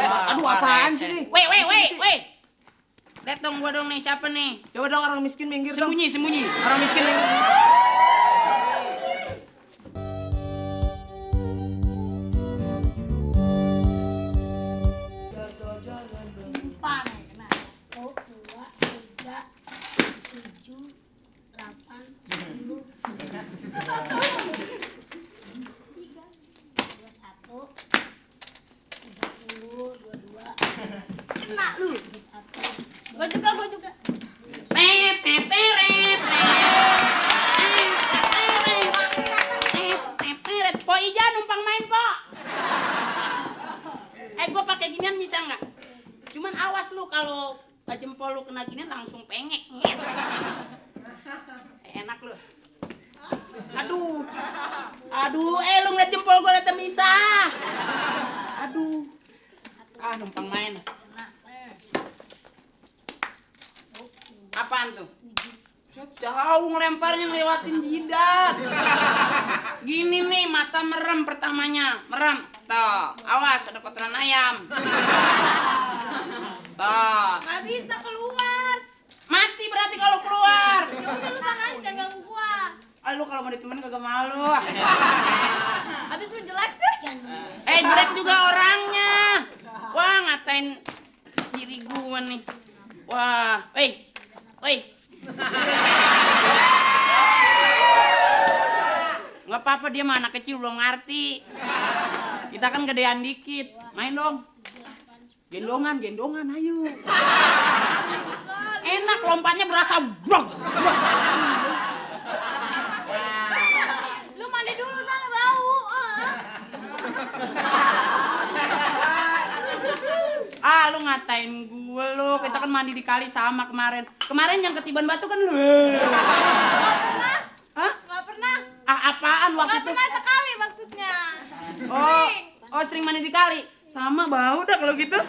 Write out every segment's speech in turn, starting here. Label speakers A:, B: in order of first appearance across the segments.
A: Aduh, apaan sih nih?
B: Weh. Lihat dong gua dong nih, siapa nih?
A: Coba dong orang miskin minggir dong.
B: Sembunyi.
A: Orang miskin minggir.
C: Kena lu. Gua juga.
B: Po Ija numpang main, Po. Gua pakai ginian bisa nggak? Cuman awas lu kalau jempol lu kena ginian langsung pengek. Enak lu. Aduh, lu ngeliat jempol gua liat bisa. Aduh. Numpang main. Apaan tuh? Jauh ngelemparnya ngelewatin jidat. Gini nih, mata merem pertamanya. Merem. Tuh, awas ada kotoran ayam. Tuh.
C: Gak bisa keluar.
B: Mati berarti kalau keluar.
C: Ya udah lu tangan jangan ganggu gua.
B: Lu kalau mau ditemenin kagak malu.
C: Habis lu jelek sih.
B: Jelek juga orangnya. Wah, ngatain diri gua nih. Wah, woi. Nggak apa-apa, dia mah anak kecil belum ngerti. Kita kan gedean dikit. Main dong. Gendongan, ayo. Enak, lompatnya berasa brok.
C: Lu mandi dulu sana bau.
B: Lu ngatain gue lu. Kita kan mandi di kali sama kemarin. Kemarin yang ketiban batu kan lu.
C: Gak pernah.
B: Apaan waktu
C: Gak
B: itu?
C: pernah sekali maksudnya.
B: Sering mandi di kali. Sama bau dah kalau gitu.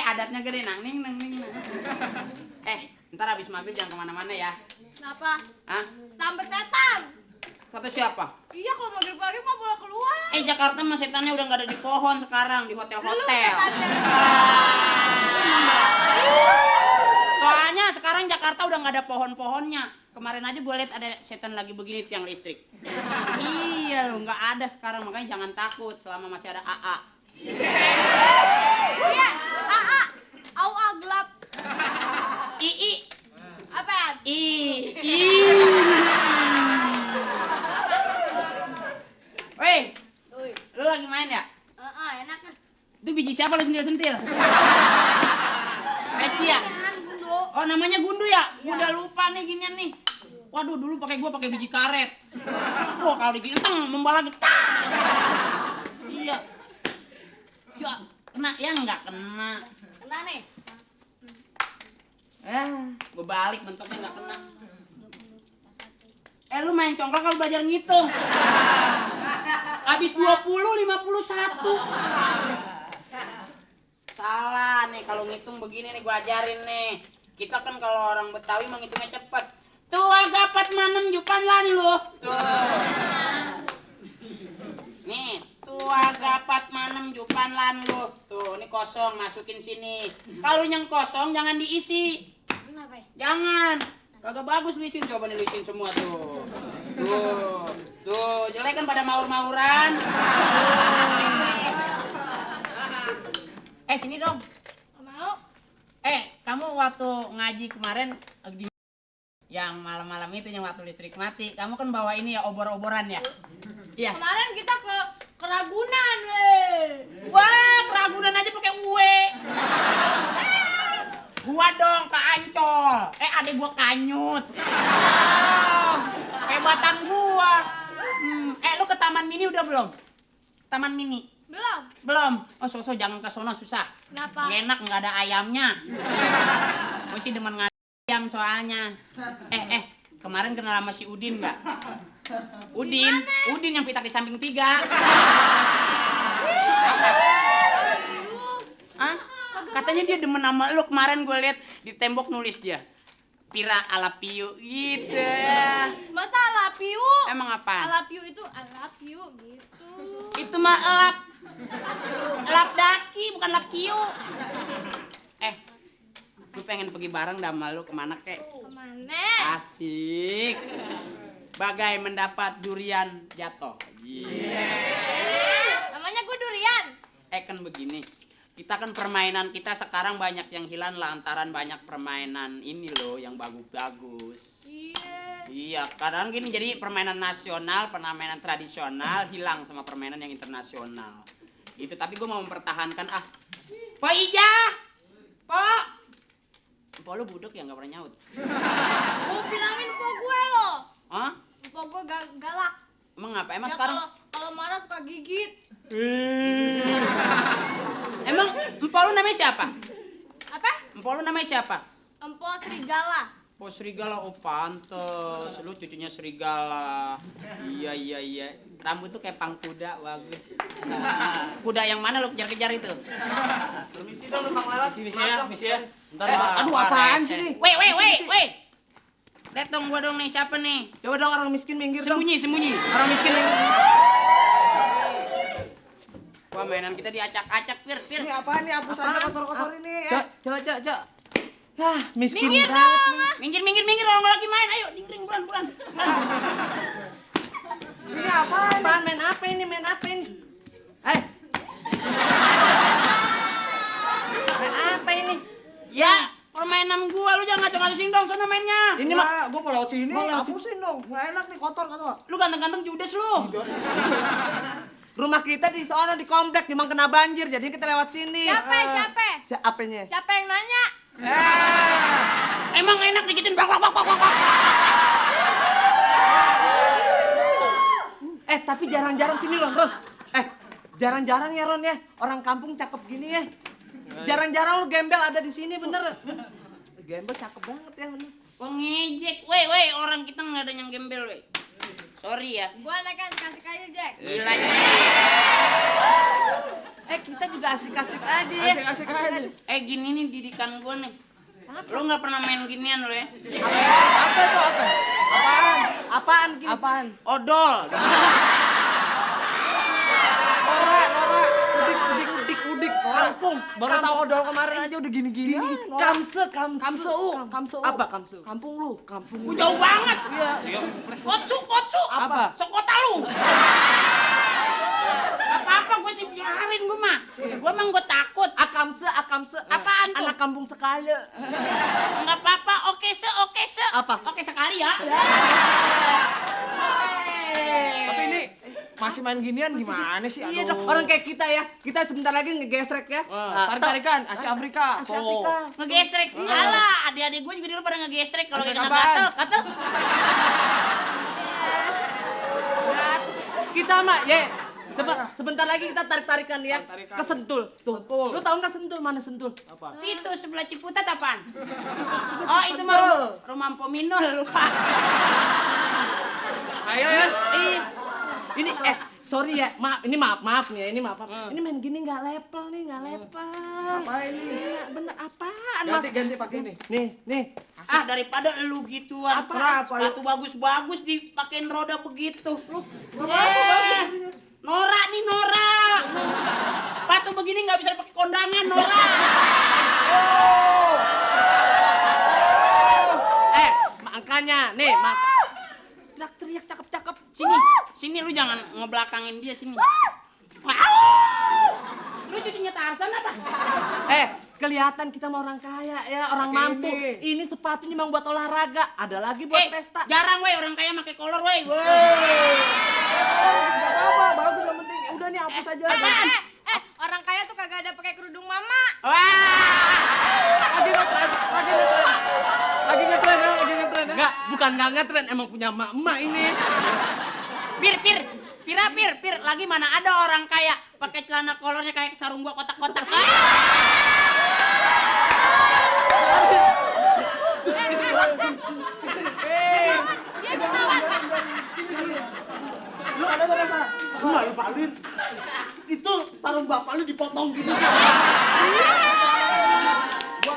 B: Adatnya gede nang ning. Ntar habis maghrib jangan kemana-mana ya.
C: Kenapa? Sambet setan.
B: Kata siapa?
C: Iya, kalau maghrib-maghrib mah boleh keluar.
B: Jakarta mah setannya udah nggak ada di pohon sekarang, di hotel-hotel. Soalnya sekarang Jakarta udah nggak ada pohon-pohonnya. Kemarin aja gue lihat ada setan lagi begini tiang listrik. Iya loh, nggak ada sekarang, makanya jangan takut selama masih ada AA.
C: Iya, AA. Au gelap.
B: II.
C: Apaan?
B: Weh, lu lagi main ya?
C: Enak kan?
B: Itu biji siapa lu sentil-sentil? Cia. Oh, namanya Gundu ya?
C: Iya.
B: Udah lupa nih ginian nih. Waduh, dulu gua pakai biji karet. Wah, kalau digigit membala lagi. Iya. Ya, kena ya enggak kena.
C: Kena nih.
B: Gua balik bentuknya enggak kena. Lu main congklak kalau belajar ngitung. Habis 20, 51. Salah nih, kalau ngitung begini nih gua ajarin nih. Kita kan kalau orang Betawi menghitungnya cepet. Tua gapat manem jupan lan lu. Tuh. Nih, tua gapat manem jupan lan lu. Tuh, ini kosong, masukin sini. Kalau yang kosong jangan diisi.
C: Kenapa?
B: Jangan. Kagak bagus lisin, coba nih lisin semua tuh. Tuh, jelek kan pada maur-mauran. Sini dong.
C: Mau?
B: Kamu waktu ngaji kemarin yang malam-malam itu yang waktu listrik mati, kamu kan bawa ini ya obor-oboran ya? Iya.
C: Kemarin kita ke Ragunan, weh.
B: Wah, ke Ragunan aja pakai uwe. Gua dong ke Ancol. Adek gua Kanyut. Hebatan gua. Lu ke Taman Mini udah belum? Taman Mini. Belum. Oh, so jangan ke sono, susah.
C: Kenapa?
B: Nggak enak, nggak ada ayamnya. Gua sih demen ayam soalnya. Kemarin kenal sama si Udin nggak? Udin yang pitak di samping 3. Katanya dia demen sama lu, kemarin gue liat di tembok nulis dia. Pira alapiu gitu.
C: Masa alapiu?
B: Emang apa?
C: Alapiu itu alapiu gitu.
B: Itu mah elap. Lap daki, bukan lap kiu. Gue pengen pergi bareng sama lu kemana kek?
C: Kemana?
B: Asik. Bagai mendapat durian jatuh.
C: Namanya gue durian.
B: Kan begini. Kita kan permainan kita sekarang banyak yang hilang lantaran banyak permainan ini loh yang bagus-bagus. Iya, kadang gini jadi permainan nasional, permainan tradisional hilang sama permainan yang internasional. Itu tapi gue mau mempertahankan Pak Ija! Pak! Pak lu budek ya nggak pernah nyaut.
C: Gue bilangin po gue lo.
B: Hah?
C: Po gue galak.
B: Emang ngapa? Emang
C: Ya,
B: sekarang?
C: kalau marah suka gigit.
B: Emang empok lu namanya siapa?
C: Apa?
B: Empok lu namanya siapa?
C: Empo serigala.
B: Oh serigala, oh pantes. Lu cucunya serigala. Iya. Rambut tuh kayak pangkuda, bagus. Kuda yang mana lu kejar-kejar itu?
A: Permisi dong, numpang lewat.
D: Misi ya. Bentar,
A: Aduh, apaan sih nih?
B: Weh. Lihat dong gua dong nih, siapa nih?
A: Coba dong orang miskin minggir dong.
B: Sembunyi.
A: Orang miskin minggir.
B: Wah mainan kita diacak-acak, Pir.
A: Ini apaan nih? Hapus aja kotor-kotor ini.
B: Coba.
A: Yah, miskin
C: Minggir
A: banget nih.
B: Minggir orang lagi main. Ayo, dingring bulan.
A: Ini apaan?
B: Main apa ini?
A: Main apa ini?
B: Ya, permainan gua, lu jangan ngacau-ngacauin dong sana mainnya.
A: Ini mah gua mau lewat sini. Hapusin dong. Nggak enak nih, kotor kata.
B: Lu ganteng-ganteng judes lu.
A: Rumah kita di sono di komplek memang kena banjir, jadi kita lewat sini.
C: Siapa?
A: Siapanya?
C: Siapa yang nanya?
B: Emang enak digituin bak.
A: Tapi jarang-jarang sini loh, Ron. Jarang-jarang ya Ron ya, orang kampung cakep gini ya. Jarang-jarang lu gembel ada di sini, bener. Gembel cakep banget ya, bener.
B: Kok ngejek? Weh, orang kita nggak ada yang gembel, weh. Sorry ya.
C: Gua kan kasih aja, Jack.
B: Gila.
A: Kita juga asik-asik aja ya.
D: Asik-asik aja.
B: Gini nih didikan gua nih. Lu nggak pernah main ginian lo ya?
D: Apa itu apa?
A: Apaan gini?
D: Apaan?
B: Odol.
D: Udik.
A: Kampung.
D: Baru tahu odol kemarin aja udah gini-gini.
A: Kamse.
D: Apa?
A: Kamse. Kampung lu.
B: Jauh banget.
D: Iya.
B: Kotsu.
D: Apa?
B: Sokota lu. Apa-apa gue sih biarin gue mah. Gue emang gue takut.
A: Akamse.
B: Apaan tuh?
A: Anak kampung sekali.
B: Enggak apa-apa. Oke se.
A: Apa?
B: Oke sekali ya.
D: Tapi ini masih main ginian gimana sih?
A: Iya dong, orang kayak kita ya. Kita sebentar lagi ngegesrek ya.
D: Tarik-tarikan Asia Afrika.
A: Asia Afrika.
B: Ngegesrek. Alah, adik-adik gue juga dulu pada ngegesrek kalau
D: Gesrek
B: kena
D: apaan?
B: gatel.
A: Kita mah ya. Sebentar lagi kita tarik-tarikan ya.
D: Tarik-tarikan.
A: Ke Sentul. Tuh.
D: Sentul.
A: Lu tahu nggak Sentul? Mana Sentul?
D: Apa?
B: Situ sebelah Ciputat apaan? Oh, itu mah rumah Mpok Minul lupa.
D: Ayo ya.
A: Ini sorry ya, maaf nih ya, ini maaf. Ini main gini nggak level nih, nggak level.
D: Apa ini?
A: Bener apaan mas?
D: Ganti pakai ini.
A: Nih.
B: Daripada lu gituan.
D: Kenapa?
B: Sepatu bagus-bagus dipakein roda begitu. Lu.
D: bagus?
B: Nora. Sepatu begini nggak bisa dipakai kondangan, Nora.
A: Makanya nih, teriak cakep.
B: Sini lu jangan ngebelakangin dia sini. Lu cucunya Tarzan apa?
A: Kelihatan kita mau orang kaya ya, orang mampu. Ini sepatunya memang buat olahraga, ada lagi buat pesta.
B: Jarang weh orang kaya pakai kolor weh.
D: Enggak apa-apa, bagus yang penting. Udah nih hapus aja.
C: Orang kaya tuh kagak ada pakai kerudung mama.
D: Lagi ngetren ya.
A: Enggak, bukan nggak ngetren, emang punya emak ini.
B: Pir, lagi mana ada orang kaya pakai celana kolornya kayak sarung gua kotak-kotak.
C: Dia ketahuan.
D: Lu ada sana.
A: Lu malu palin. Itu sarung bapak lu dipotong gitu.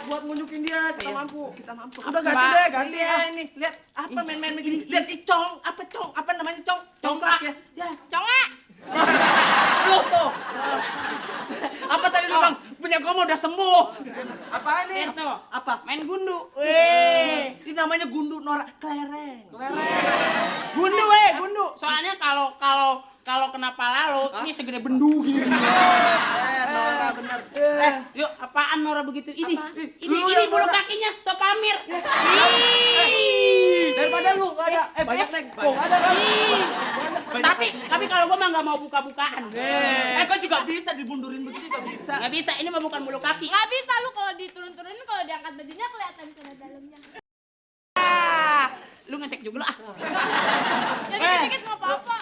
D: Buat nunjukin dia kita mampu.
A: Udah ganti. Iya, ini lihat apa main-main begini. Lihat cong, apa namanya cong? Congklak ya. Ya.
C: Conge.
A: Loh tuh. Apa tadi lu bang? Punya gua mah udah sembuh.
D: Apaan nih?
B: Itu
A: Apa?
B: main gundu.
A: Ini namanya gundu norak kelereng.
B: Gundu gundu. Soalnya kalau kena pala lo, ini segede bendu gini.
A: Nora bener.
B: Yuk, apaan Nora begitu? Ini bulu kakinya, so pamer.
D: Daripada lu nggak ada. Banyak nek. Kok nggak ada kan?
B: Tapi kalau gua mah nggak mau buka-bukaan.
A: Kok juga bisa dibundurin begitu juga bisa.
B: Nggak bisa, ini mah bukan bulu kaki.
C: Nggak bisa lu kalau diturun-turunin, kalau diangkat bajunya kelihatan ke dalamnya.
B: Lu ngesek juga lah.
C: Jadi dikit nggak apa-apa.